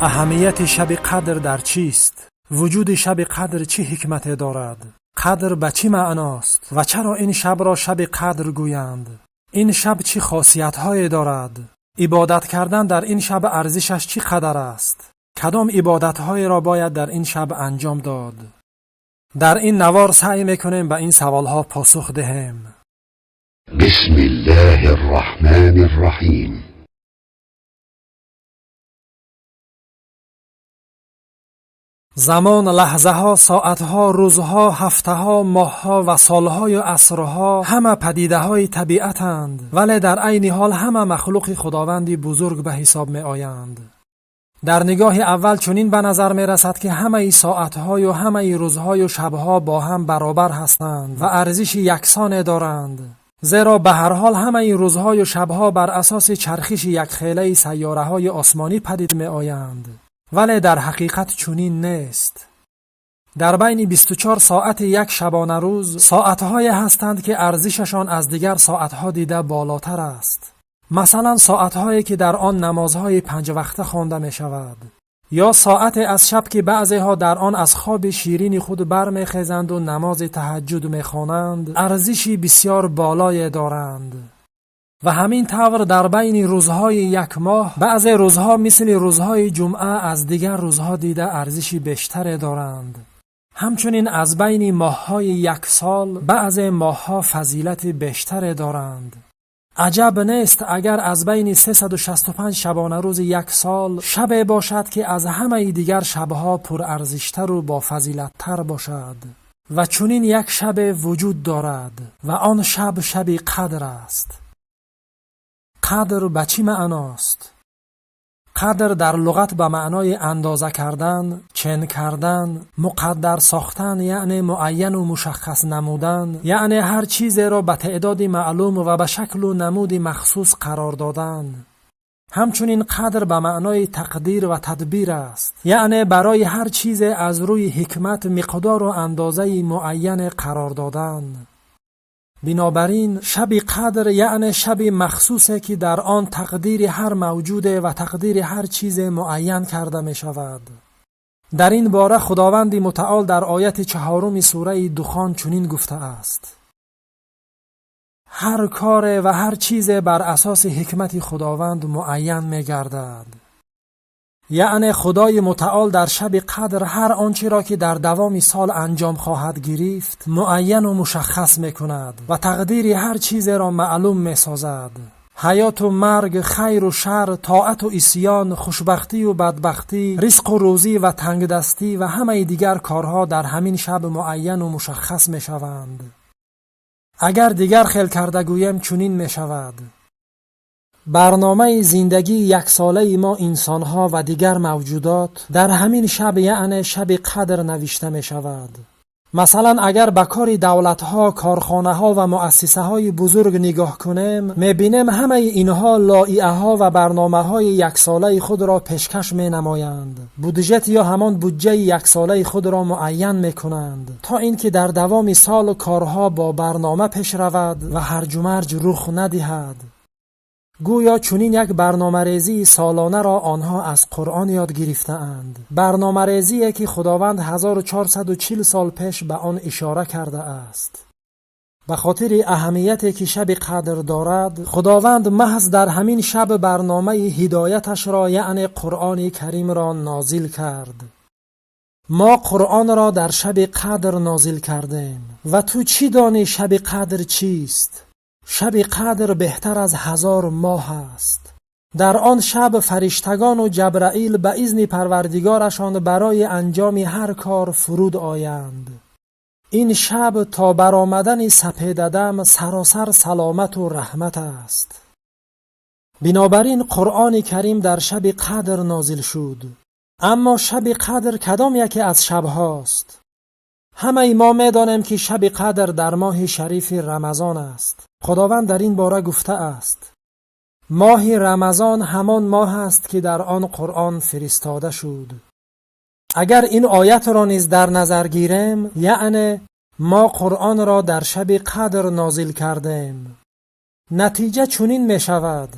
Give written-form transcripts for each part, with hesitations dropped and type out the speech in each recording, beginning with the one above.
Аҳамияти шаби қадр дар чист? Вуҷуди шаби қадр чӣ ҳикмате дорад? Қадр ба чӣ маъност ва чаро ин шабро шаби қадр гӯянд? Ин шаб чӣ хосиятҳое дорад? Ибодат кардан дар ин шаб арзишаш чӣ қадар аст? Кадом ибодатҳоеро бояд дар ин шаб анҷом дод? Дар ин навор саъй мекунем ба ин саволҳо посух диҳем. بسم الله الرحمن الرحیم. Замон, лаҳзаҳо, соатҳо, рӯзҳо, ҳафтаҳо, моҳҳо ва солҳою асрҳо ҳама падидаҳои табиатанд, вале дар айни ҳол ҳама махлуқи Худованди бузург ба ҳисоб меоянд. Дар нигоҳи аввал чунин ба назар мерасад, ки ҳамаи соатҳою ҳамаи рӯзҳою шабҳо бо ҳам баробар ҳастанд ва арзиши яксоне доранд, зеро ба ҳар ҳол ҳамаи рӯзҳою шабҳо бар асоси чархиши якхелаи сайёраҳои осмонӣ падид меоянд. Вале дар ҳақиқат чунин нест. Дар байни 24 соати як шабонарӯз соатҳое ҳастанд, ки арзишашон аз дигар соатҳо дида болотар аст. Масалан, соатҳое ки дар он намозҳои панҷвақта хонда мешавад, ё соате аз шаб, ки баъзеҳо дар он аз хоби ширини худ бармехезанду намози таҳаҷҷуд мехонанд, арзиши бисёр болое доранд. Ва ҳамин тавр дар байни рӯзҳои як моҳ баъзе рӯзҳо мисли рӯзҳои ҷумъа аз дигар рӯзҳо дида арзиши бештаре доранд. Ҳамчунин аз байни моҳҳои як сол баъзе моҳҳо фазилати бештаре доранд. Аҷаб нест, агар аз байни 365 шабонарӯзи як сол шабе бошад, ки аз ҳамаи дигар шабҳо пурарзиштару бофазилаттар бошад. Ва чунин як шабе вуҷуд дорад ва он шаб шаби қадр аст. Қадр ба чӣ маъност? Қадр дар луғат ба маънои андоза кардан, чен кардан, муқаддар сохтан, яъне муайяну мушаххас намудан, яъне ҳар чизеро ба теъдоди маълум ва ба шаклу намуди махсус қарор додан. Ҳамчунин қадр ба маънои тақдир ва тадбир аст, яъне барои ҳар чизе аз рӯи ҳикмат миқдору андозаи муайяне қарор додан. Бинобар ин шаби қадр яъне шаби махсусе, ки дар он тақдири ҳар мавҷуде ва тақдири ҳар чизе муайян карда мешавад. Дар ин бора Худованди мутаол дар ояти чаҳоруми сураи Духон чунин гуфтааст: ҳар коре ва ҳар чизе бар асоси ҳикмати Худованд муайян мегардад. Яъне Худои мутаол дар шаби қадр ҳар он чиро, ки дар давоми сол анҷом хоҳад гирифт, муайяну мушаххас мекунад ва тақдири ҳар чизеро маълум месозад. Ҳаёту марг, хайру шар, тоату исьён, хушбахтию бадбахтӣ, ризқу рӯзӣ ва тангдастӣ ва ҳамаи дигар корҳо дар ҳамин шаб муайяну мушаххас мешаванд. Агар дигар хел карда гӯем, чунин мешавад: барномаи зиндагии яксолаи мо инсонҳо ва дигар мавҷудот дар ҳамин шаб, яъне шаби қадр, навишта мешавад. Масалан, агар ба кори давлатҳо, корхонаҳо ва муассисаҳои бузург нигоҳ кунем, мебинем ҳамаи инҳо лоиҳаҳо ва барномаҳои яксолаи худро пешкаш менамоянд, буҷет ё ҳамон буҷаи яксолаи худро муайян мекунанд, то ин ки дар давоми сол корҳо бо барнома пеш равад ва ҳарҷумарҷ рух надиҳад. Гӯё чунин як барномарезии солонаро онҳо аз Қуръон ёд гирифтаанд, барномарезие, ки Худованд 1440 сол пеш ба он ишора кардааст. Ба хотири аҳамияте, ки шаби қадр дорад, Худованд маҳз дар ҳамин шаб барномаи ҳидояташро, яъне Қуръони Каримро нозил кард. Мо Қуръонро дар шаби қадр нозил кардем. Ва ту чӣ донӣ шаби қадр чист? Шаби қадр беҳтар аз 1000 моҳ аст. Дар он шаб фариштагону Ҷабраил ба изни Парвардигорашон барои анҷоми ҳар кор фуруд оянд. Ин шаб то баромадани сапедадам саросар саломату раҳмат аст. Бинобар ин Қуръони Карим дар шаби қадр нозил шуд. Аммо шаби қадр кадом яке аз шабҳост? Ҳамаи мо медонем, ки шаби қадр дар моҳи шарифи Рамазон аст. Худованд дар ин бора гуфтааст: моҳи Рамазон ҳамон моҳ аст, ки дар он Қуръон фиристода шуд. Агар ин оятро низ дар назар гирем, яъне мо Қуръонро дар шаби қадр нозил кардем, натиҷа чунин мешавад.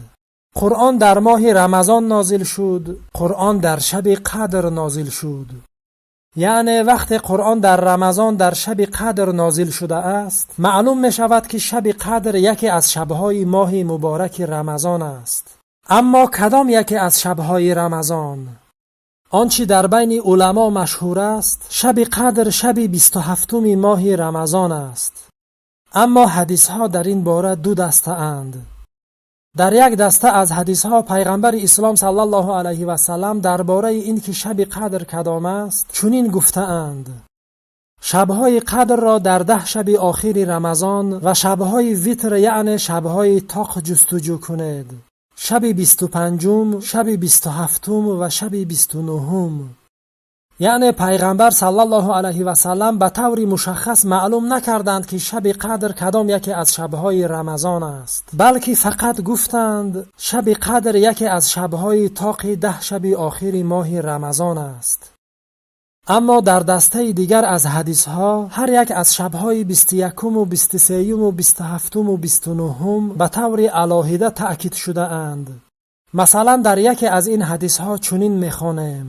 Қуръон дар моҳи Рамазон нозил шуд, Қуръон дар шаби қадр нозил шуд. Яъне вақте Қуръон дар Рамазон дар шаби қадр нозил шудааст, маълум мешавад, ки шаби қадр яке аз шабҳои моҳи мубораки Рамазон аст. Аммо кадом яке аз шабҳои Рамазон? Он чӣ дар байни уламо машҳур аст, шаби қадр шаби 27-уми моҳи Рамазон аст. Аммо ҳадисҳо дар ин бора ду дастаанд. Дар як даста аз ҳадисҳо пайғамбари ислом саллаллоҳу алайҳи васаллам дар бораи ин ки шаби қадр кадом аст, чунин гуфтаанд: шабҳои қадрро дар 10 шаби охири Рамазон ва шабҳои витр, яъне шабҳои тоқ ҷустуҷӯ кунед. Шаби 25-ум, шаби 27-ум ва шаби 29-ум. Яъне пайғамбар саллаллоҳу алайҳи васаллам ба таври мушаххас маълум накарданд, ки шаби қадр кадом яке аз шабҳои Рамазон аст, балки фақат гуфтанд шаби қадр яке аз шабҳои тоқи 10 шаби охири моҳи Рамазон аст. Аммо дар дастаи дигар аз ҳадисҳо ҳар як аз шабҳои 21-уму 23-юму 27-уму 29-ум ба таври алоҳида таъкид шудаанд. Масалан, дар яке аз ин ҳадисҳо чунин мехонем: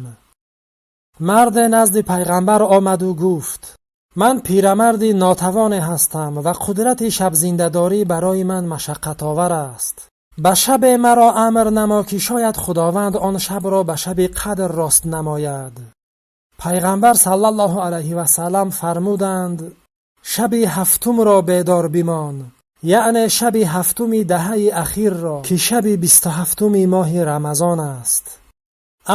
марде назди пайғамбар омаду гуфт: ман пирамарди нотавоне ҳастам ва қудрати шабзиндадорӣ барои ман машаққатовар аст. Ба шабе маро амр намо, ки шояд Худованд он шабро ба шаби қадр рост намояд. Пайғамбар саллаллоҳу алайҳи васаллам фармуданд: шаби ҳафтумро бедор бимон, яъне шаби ҳафтуми даҳаи ахирро, ки шаби 27-уми моҳи Рамазон аст.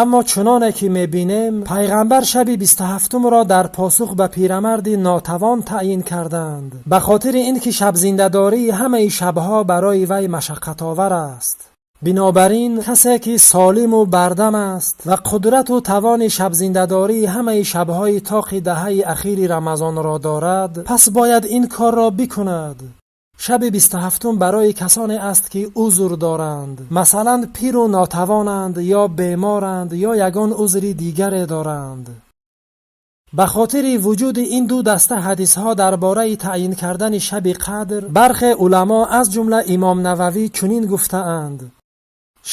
Аммо чуноне ки мебинем, пайғамбар шаби 27-умро дар посух ба пирамарди нотавон таъйин карданд, ба хотири ин ки шабзиндадории ҳамаи шабҳо барои вай машаққатовар аст. Бинобар ин касе ки солиму бардам аст ва қудрату тавони шабзиндадории ҳамаи шабҳои тоқи даҳаи ахири Рамазонро дорад, пас бояд ин корро бикунад. Шаби 27-ум барои касоне аст, ки узр доранд, масалан пиру нотавонанд ё беморанд ё ягон узри дигаре доранд. Ба хотири вуҷуди ин ду даста ҳадисҳо дар бораи таъйин кардани шаби қадр, бархе уламо аз ҷумла Имом Нававӣ чунин гуфтаанд: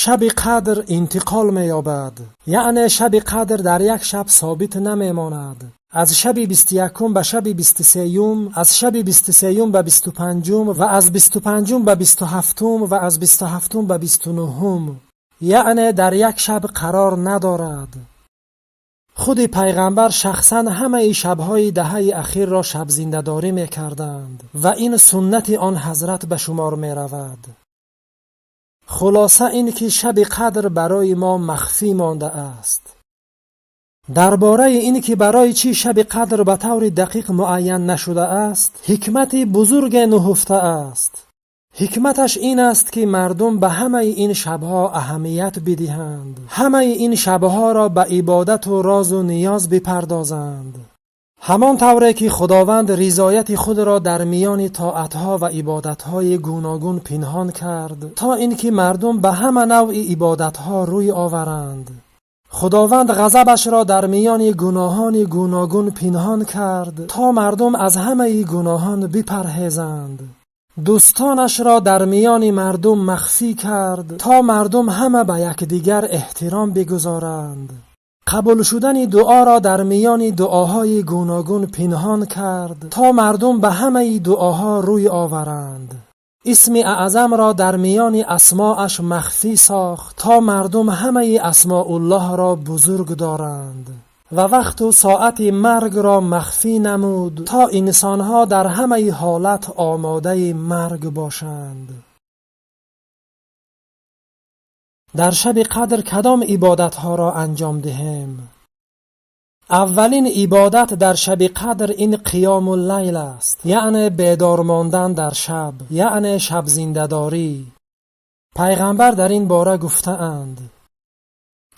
шаби қадр интиқол меёбад, яъне шаби қадр дар як шаб собит намемонад. Аз шаби 21-ум ба шаби 23-юм, аз шаби 23-юм ба 25-ум ва аз 25-ум ба 27-ум ва аз 27-ум ба 29-ум, яъне дар як шаб қарор надорад. Худи пайғамбар шахсан ҳамаи шабҳои даҳаи ахирро шабзиндадорӣ мекарданд ва ин суннати он ҳазрат ба шумор меравад. Хулоса ин ки шаби қадр барои мо махфӣ мондааст. Дар бораи ин ки барои чӣ шаби қадр ба таври дақиқ муайян нашудааст, ҳикмати бузурге нуҳуфта аст. Ҳикматаш ин аст, ки мардум ба ҳамаи ин шабҳо аҳамият бидиҳанд, ҳамаи ин шабҳоро ба ибодату розу ниёз бипардозанд. Ҳамон тавре ки Худованд ризояти худро дар миёни тоатҳо ва ибодатҳои гуногун пинҳон кард, то ин ки мардум ба ҳама навъи ибодатҳо рӯй оваранд. Худованд ғазабашро дар миёни гуноҳони гуногун пинҳон кард, то мардум аз ҳамаи гуноҳон бипарҳезанд. Дӯстонашро дар миёни мардум махфӣ кард, то мардум ҳама ба якдигар эҳтиром бигузоранд. Қабул шудани дуоро дар миёни дуоҳои гуногун пинҳон кард, то мардум ба ҳамаи дуоҳо рӯй оваранд. Исми аъзамро дар миёни асмоаш махфӣ сохт, то мардум ҳамаи асмоуллоҳро бузург доранд. Ва вақту соати маргро махфӣ намуд, то инсонҳо дар ҳамаи ҳолат омодаи марг бошанд. Дар шаби қадр кадом ибодатҳоро анҷом диҳем? Аввалин ибодат дар шаби қадр ин қиёму лайл аст, яъне бедор мондан дар шаб, яъне шабзиндадорӣ. Пайғамбар дар ин бора гуфтаанд: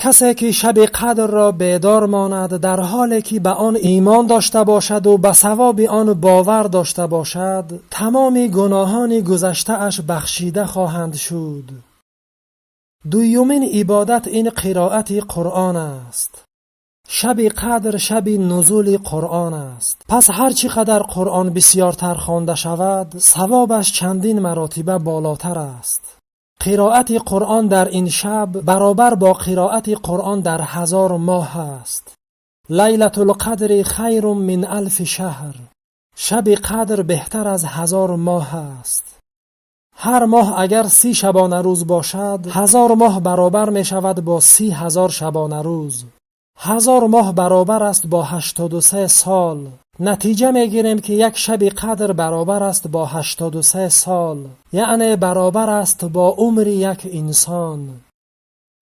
касе ки шаби қадрро бедор монад, дар ҳоле ки ба он имон дошта бошаду ба савоби он бовар дошта бошад, тамоми гуноҳони гузаштааш бахшида хоҳанд шуд. Дуюмин ибодат ин қироати Қуръон аст. Шаби қадр шаби нузули Қуръон аст. Пас ҳар чӣ қадар Қуръон бисёртар хонда шавад, савобаш чандин маротиба болотар аст. Қироати Қуръон дар ин шаб баробар бо қироати Қуръон дар 1000 моҳ аст. Лайлатул-қадри хайрун мин алфи шаҳр. Шаби қадр беҳтар аз 1000 моҳ аст. Ҳар моҳ агар 30 шабонарӯз бошад, 1000 моҳ баробар мешавад бо 30,000 шабонарӯз. 1000 моҳ баробар аст бо 83 сол. Натиҷа мегирем ки як шаби қадр баробар аст бо 83 сол, яъне баробар аст бо умри як инсон.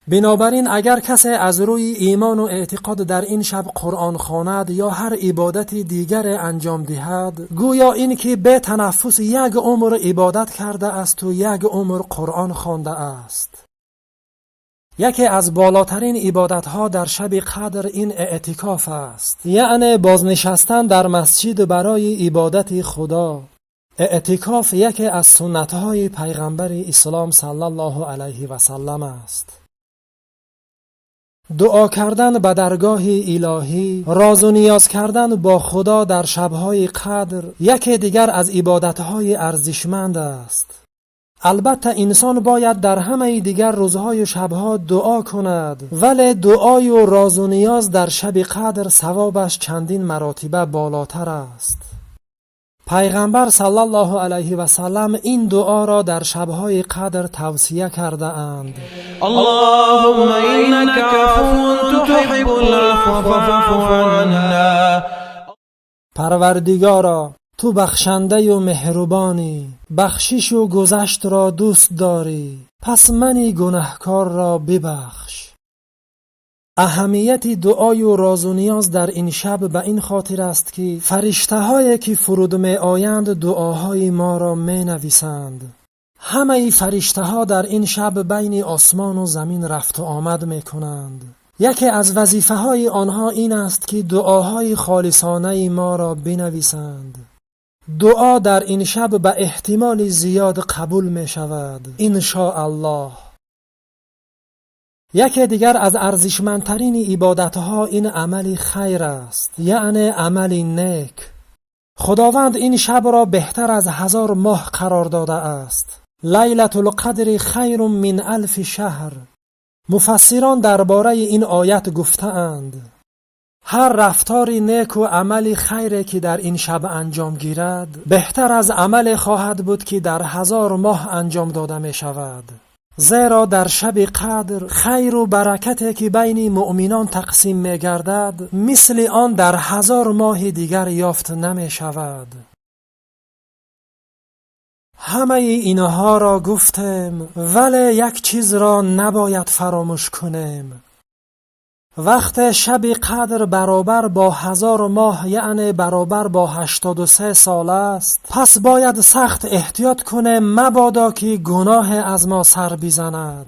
Бинобар ин агар касе аз рӯи имону эътиқод дар ин шаб Қуръон хонад ё ҳар ибодати дигаре анҷом диҳад, гӯё ин ки бе танаффус як умр ибодат карда асту як умр Қуръон хонда аст. Яке аз болотарин ибодатҳо дар шаби қадр ин эътикоф аст, яъне бознишастан дар масҷид барои ибодати Худо. Эътикоф яке аз суннатҳои пайғамбари ислом саллаллоҳу алайҳи васаллам аст. Дуо кардан ба даргоҳи илоҳӣ, розу ниёз кардан бо Худо дар шабҳои қадр яке дигар аз ибодатҳои арзишманд аст. Албатта инсон бояд дар ҳамаи дигар рӯзҳою шабҳо дуо кунад, вале дуою розу ниёз дар шаби қадр савобаш чандин маротиба болотар аст. Пайғамбар саллаллоҳу алайҳи васаллам ин дуоро дар шабҳои қадр тавсия кардаанд. Аллоҳумма иннака афуввун туҳиббул афва фаъфу анна. Парвардигоро, ту бахшандаю меҳрубонӣ, бахшишу гузаштро дӯст дорӣ, пас мани гунаҳкорро бибахш. Аҳамияти дуою розу ниёз дар ин шаб ба ин хотир аст, ки фариштаҳое ки фуруд меоянд дуоҳои моро менависанд. Ҳамаи фариштаҳо дар ин шаб байни осмону замин рафту омад мекунанд. Яке аз вазифаҳои онҳо ин аст, ки дуоҳои холисонаи моро бинависанд. Дуо дар ин шаб ба эҳтимоли зиёд қабул мешавад, иншоаллоҳ. Яке дигар аз арзишмандтарини ибодатҳо ин амали хайр аст, яъне амали нек. Худованд ин шабро беҳтар аз 1000 моҳ қарор додааст. Лайлатул-қадри хайрун мин алфи шаҳр. Муфассирон дар бораи ин оят гуфтаанд: ҳар рафтори неку амали хайре ки дар ин шаб анҷом гирад, беҳтар аз амале хоҳад буд, ки дар 1000 моҳ анҷом дода мешавад. Зеро дар шаби қадр хайру баракате ки байни муъминон тақсим мегардад, мисли он дар 1000 моҳи дигар ёфт намешавад. Ҳамаи инҳоро гуфтем, вале як чизро набояд фаромӯш кунем. Вақте шаби қадр баробар бо 1000 моҳ, яъне баробар бо 83 сол аст, пас бояд сахт эҳтиёт кунем, мабодо ки гуноҳе аз мо сар бизанад.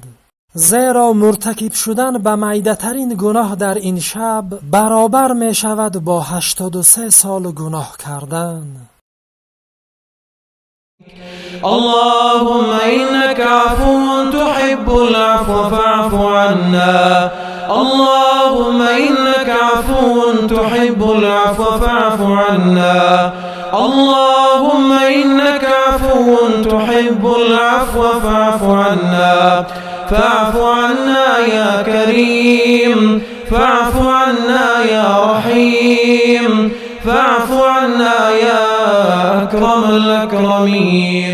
Зеро муртакиб шудан ба майдатарин гуноҳ дар ин шаб баробар мешавад бо 83 сол гуноҳ кардан. Аллоҳумма иннака афуввун туҳиббул афва фаъфу анна. Аллоҳумма иннака афуввун туҳиббул афва фаъфу анна. Аллоҳумма иннака афуввун туҳиббул афва фаъфу анна. Фаъфу анна я Карим, фаъфу анна я Раҳим, фаъфу анна я Акрамал Акрамин.